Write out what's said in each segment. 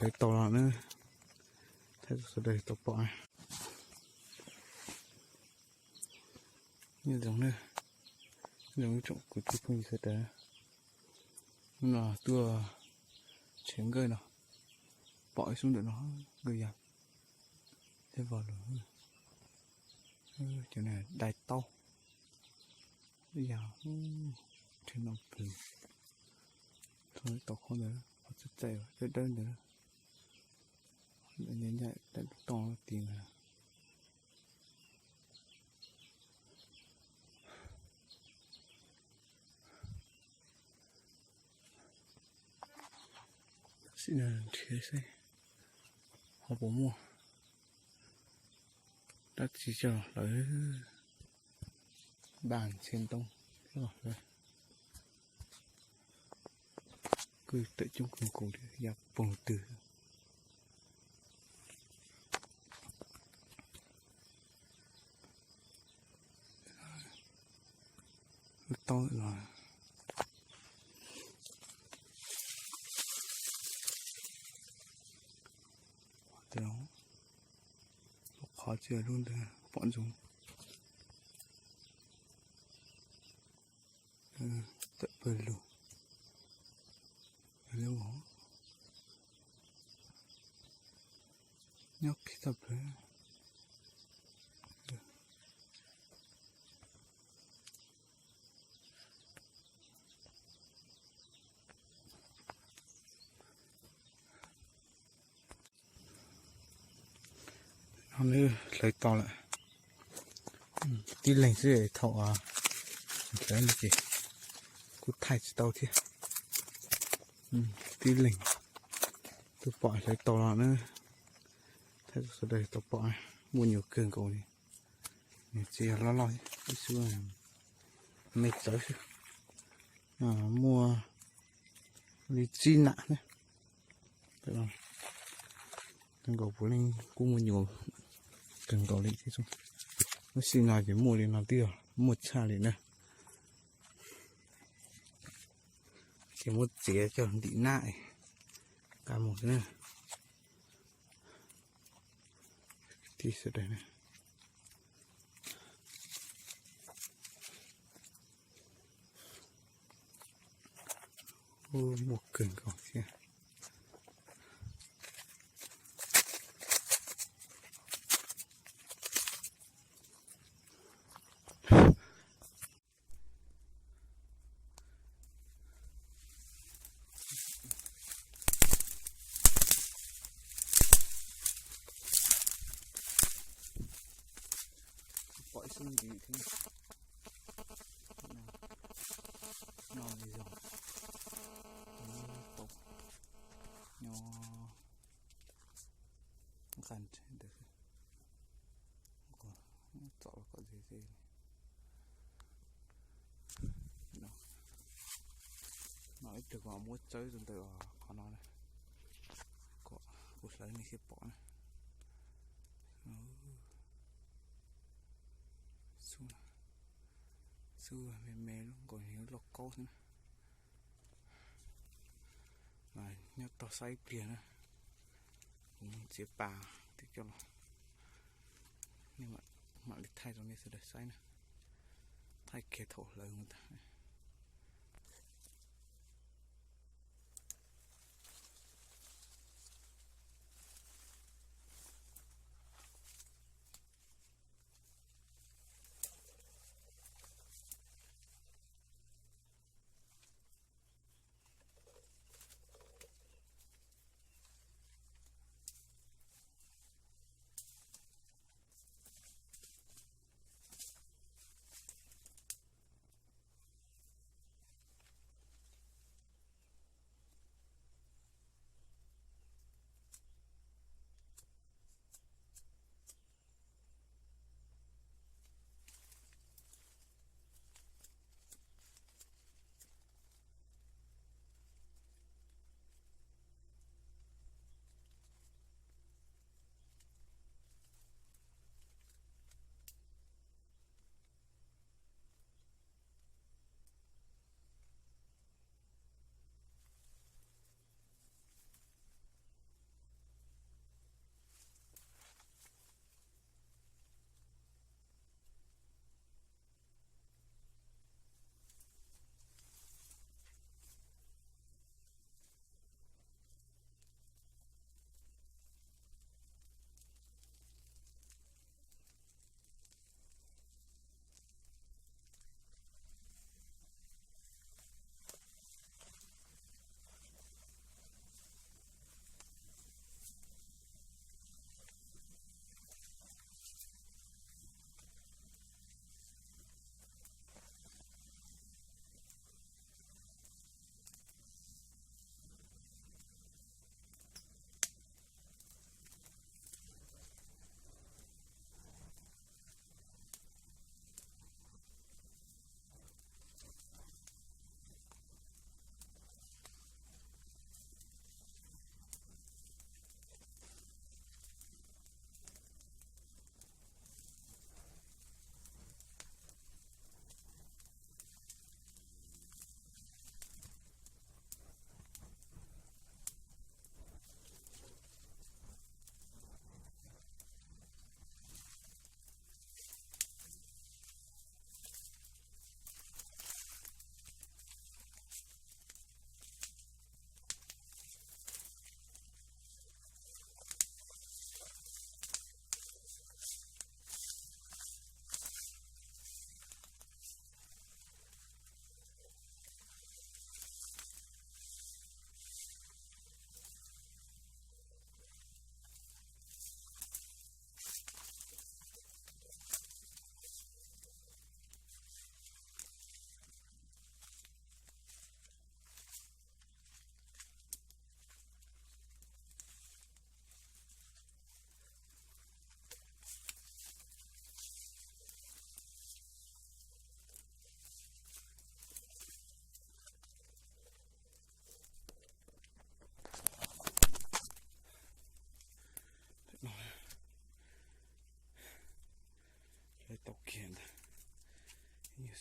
hlawv tau los na, thaij rau sawv daws tau pom. Nyob zoo na, nyob zoo ib tsoom kwv tij phooj ywg sawv daws, hnub no tuaj tshev nkawj no, pom ib xub ntawm no, nkawj ya thiab vog lug, cov dai taub ya, rhe no pw, tau qhov ntawd, qhov txaij txaij dawb dawb ntawd, ncaj ncaj daim lub tooj tid ntawd. Sim no nrhiav seb ho puas muaj dab tsi coj los hlawv. Npaj ntxhiab ntoo thiab los hlawv. Kwj tawm coob kawg nkaus li, ya poog twg. Lub taub los qhov tsis yog lub ntawd pom ntsoov. Tawm pawg lug, nyob qhib toj plawv. Ho nws hlawv tau lawm, tib leeg xwb thaum hlawv no ces kuj thaij tsis tau thiab. Tib leeg twb pom hlawv tau los na, thaij rau sawv daws tau pom, muaj nyuam kawg nkaus li. Nws tsis yog loj loj, ib xub me txawv xwb, muaj li tsib nam ne. Kawg nkaus puav leej kuj muaj nyuam kawg nkaus li thiab. Lub sij no ces muaj li no twb yog muaj tshaj li na. Ces muab txiav coj ntim nab nqa mus na. Tij sawv daws, muaj kawg nkaus thiab. Pom ib xub ntxiv thiab. No li zog. Tau nyob nqa ntawd, txom los kom ze ze li. No ib tug kom muab tsawb rau ntawm qhov no na, kom kuv hlawv nej thiaj pom na. Xub me me lub nkaus li lub lauj kaub xwb na. Mas nyob tog saib ib pliag na, kuv txiav pas twb coj los, nej mam li thaij rau nej sawv daws saib na. Thaij kiag thaum hlawv mus tag.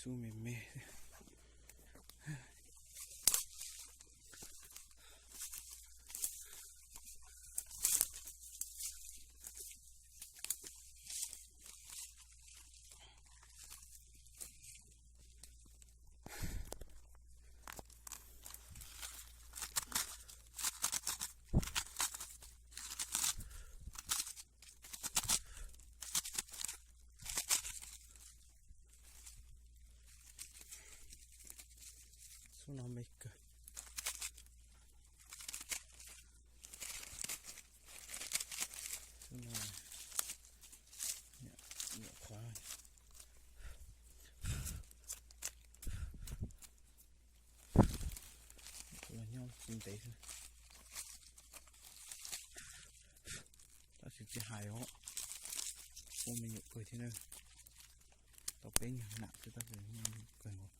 Xub me me. Xub no me kawg. Xub no nyuam qhuav, nyob tsis ntev xwb. Tab sis tsis hais os, ua me nyuam kawg thiab na. Tau peb nyuag nam xwb tab sis me nyuam kawg nkaus.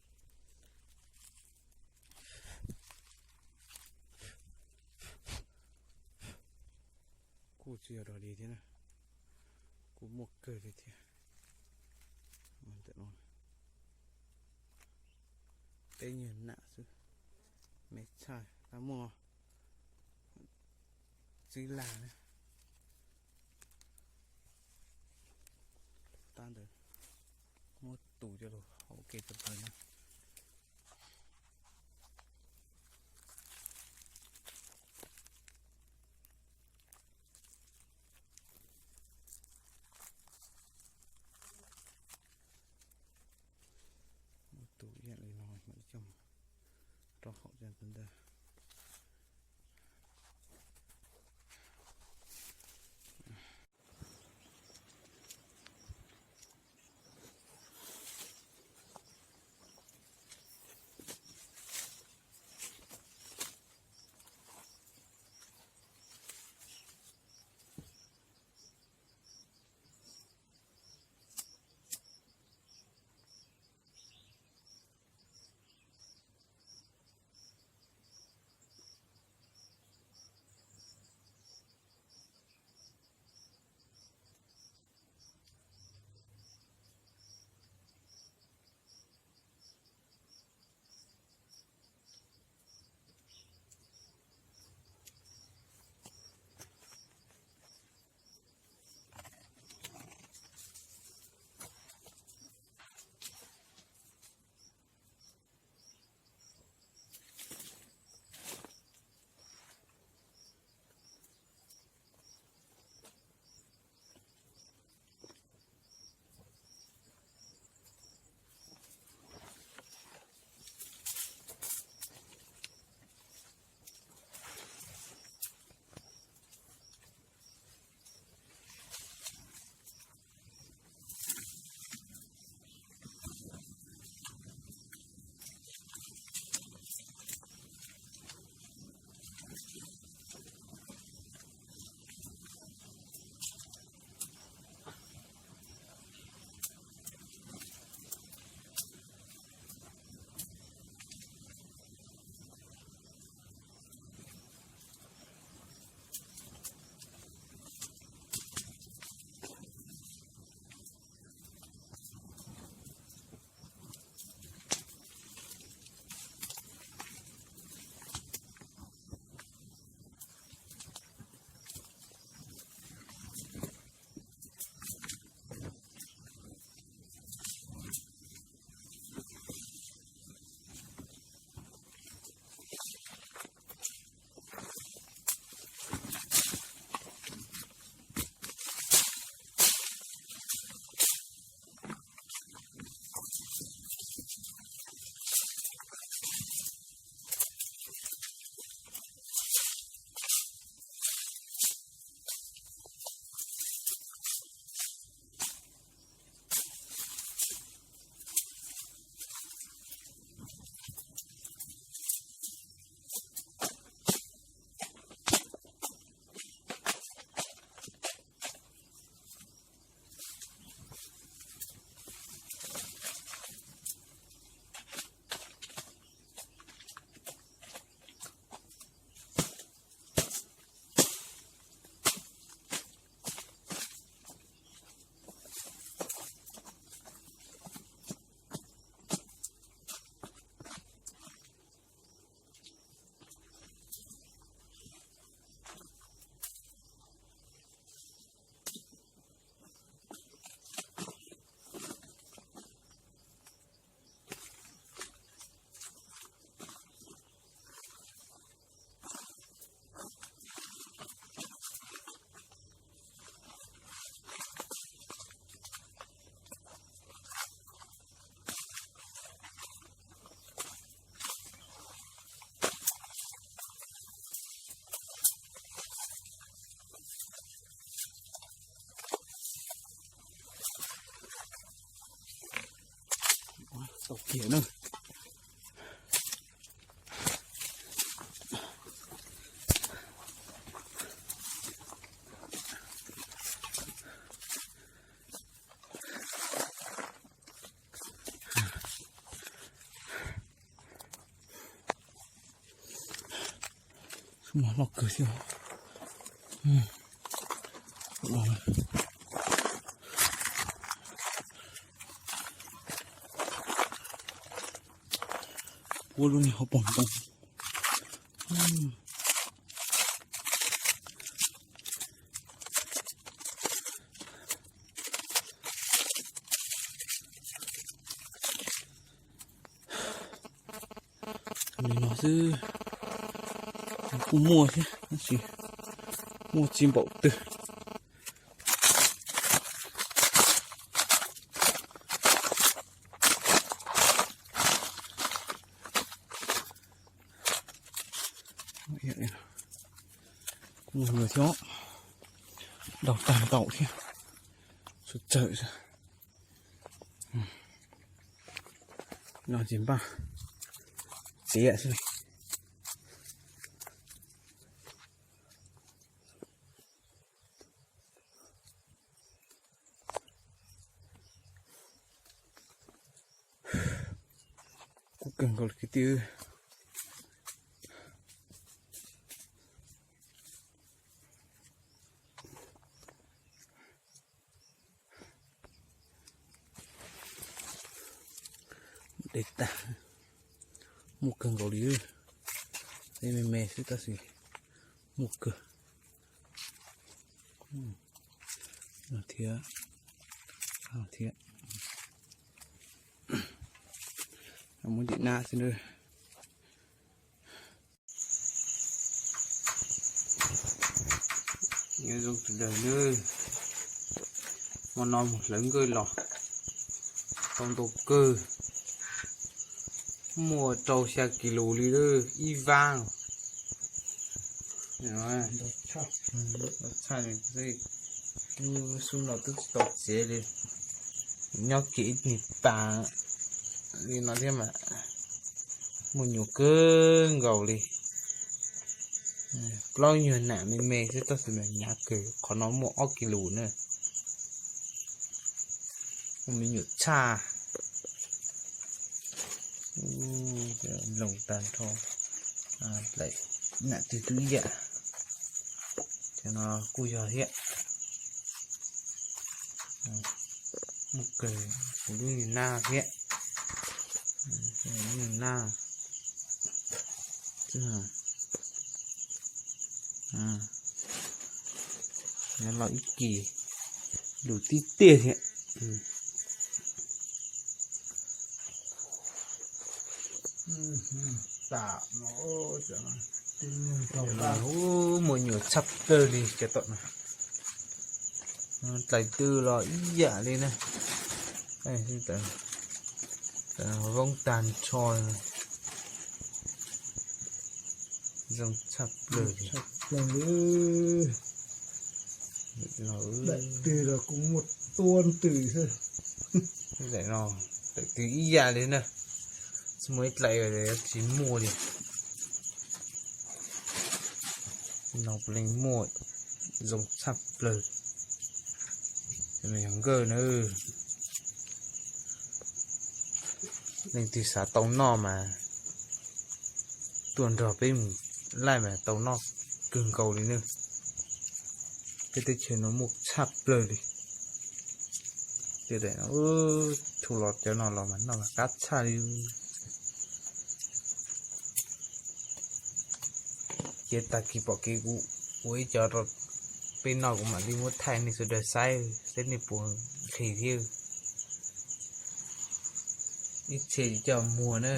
Kuj tsis yog dog dig thiab na, kuj muaj kawg li thiab. Ntawm no peb nyuag nam xwb, me txhaj tab muaj txwb lag na. Tab ntawd muab tus coj los hau ua ke tau plaws na. Muab tus ib yam li no mam li coj rau hauv cov ntawd ntag. tau kiag na. Loj kawg thiab. Puab lub niag hauv paus ntoo. Li no xwb kuj muaj thiab tab sis muaj tsis npaum twg. Kuj muaj thiab, daug tag ntaum thiab, tsawm tsawm xwb. No ces npaj txiav xwb. Kub kawg nkaus li kwv tij. Dej tag, muaj kawg nkaus li. Tej me me xwb tab sis muaj kawg. No thiab, no thiab. Muab ntim nab xwb na. Nyob zoo sawv daws nawb, hmo no mus hlawv nkawj los tau ntau kawg, muaj rau xya kis lus li ib vab. Tshaj, xub no twb tsis tau txiav li, nyob kiag ib nig pas li no thiab mas muaj nyuam kawg nkaus li. Plaub nyuag nam me me xwb tab sis mas hnyav kawg, qhov no muaj ob kis lus na. Muaj me nyuam tshaj, nploos tag nrho, nam twg twb ib yam. Cov no kuj yog thiab. Muaj kawg, kuv lub nag thiab. Lub nag, nyob los ib kis lus tib tiag thiab. Muaj nyuam tshaj plaws li cov tom no. Dlaim twg los ib yam li na. Voob tag nrho. Zoo tshaj plaws li. Dlaim twg los kuj muaj tua ntws xwb. Dlaim no, dlaim twg ib yam li na. Tsis muaj ib dlaim tsis muaj li. No puav leej muaj, zoo tshaj plaws. Yog nkawj na, leej twg xav tau noj mas tuaj nrog peb mus laij mas tau noj kawg nkaus li na. Peb teb chaws no muaj tshaj plaws li. Txhua los cov no los mas noj mas qab tshaj li. Ces tag kis pom kev kuv ua ib co rau peb noj kuv mam li muab thaij nej sawv daws saib seb nej puas nqhis thiab. Ib txhia coj muag na,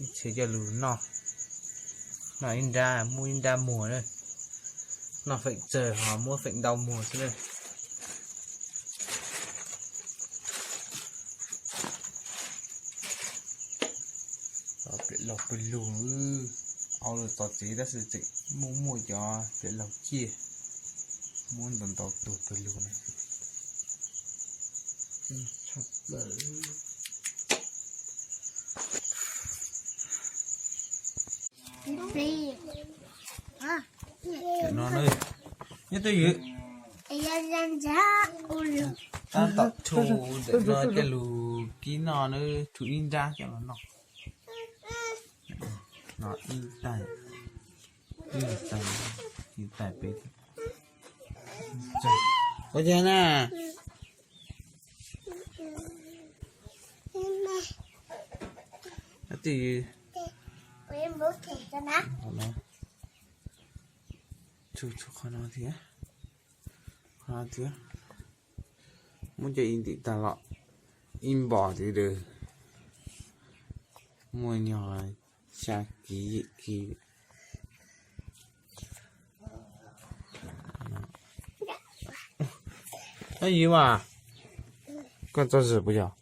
ib txhia coj lug noj. Noj ib nrab muab ib nrab muag na. Noj feem tsawg ho muab feem ntau muag xwb na. Piam laug pawg lug, auv lug txog tsev tab sis tseem muaj muaj cov piam laug ciaj, muab ntau ntau tuag pawg lug na. Tshaj plaws. No na, nyob twj ywm. Tab tom rhu ntawm no coj lug kib noj na, rhu ib nrab coj los noj. No ib tais, ib tais, ib tais peb. Ua cas na? Twj ywm, qhov no thiab, qhov no thiab. Muab cov ib ntim tag los ib npos tid, muaj nyuag xya kiv yim kiv. Tab ywm mas, koj txo zim puas yog?